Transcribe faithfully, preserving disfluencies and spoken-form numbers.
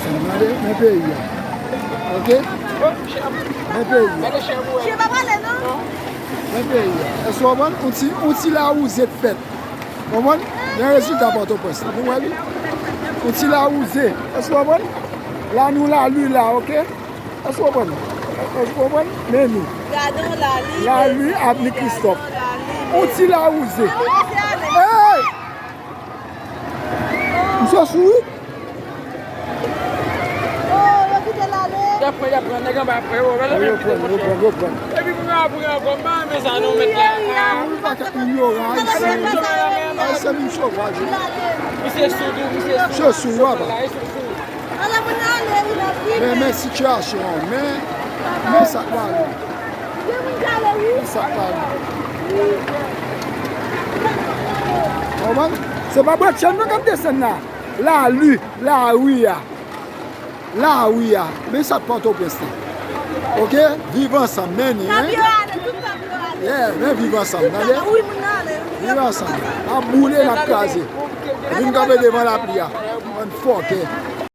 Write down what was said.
Gade, men peyi a. Oke? Men peyi a. Men peyi a. Èske w konprann? Yon ti, yon ti lawouze t fèt. Konprann? Gen rezilta Pòtoprens la. Nou wè li. Yon ti lawouze. Èske w konprann? La nou lali la, oke? Èske w konprann? Èske w konprann? Men nou. Lali, Avni Kristòf. Yon ti lawouze. Hey! Misye sou wi. Y ap pran, y ap pran, nèg anba ap pran, yo, yo pran, yo pran, yo pran. Epi pou yo ap pran ankò, m pa renmen sa non, mèt la. Yon pakèt moun yo ray isi. Ay, se moun sovaj wi. Misye sou tou, misye sou. Misye sou, papa. Men, men sitiyasyon an, men, men sa k pral. Men sa k pral. Konprann? Se pa bwat chanm non k ap desann la. Lali, lari a. Lari a. Men sa k Pòtoprens la. Oke? Viv ansanm, men ni, en. Yeah, men viv ansanm, tande? Viv ansanm. N ap boule, n ap kraze. Vin kanpe devan lapli a. Bann fòkè.